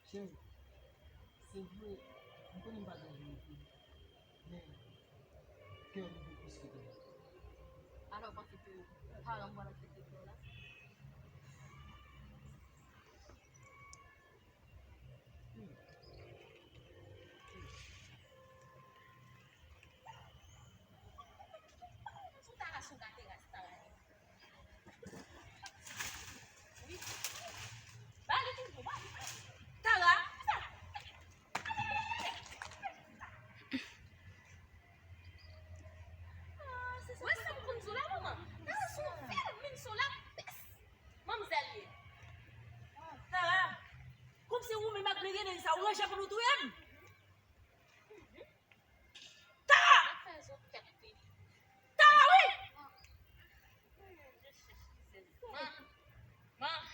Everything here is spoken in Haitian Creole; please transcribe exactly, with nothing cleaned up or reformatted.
Cheri, se vre, m konnen m pa gen verite, men kè m gen plis ke tèt. Alò, w panse ke paran m pral aksepte kè w la? Hmm. Sou Tara, sou gate ras Tara ye. Wi. Ba li toujou, ba li. Tara, sa. Wè sa m konn sou la, manman. Tara sou fèmen sou la pès. Manmzèl ye. Tara, kòmsi ou menm ak Mireille sa, ou ranje pou nou touye m. Tara! Tara, wi! Man, man,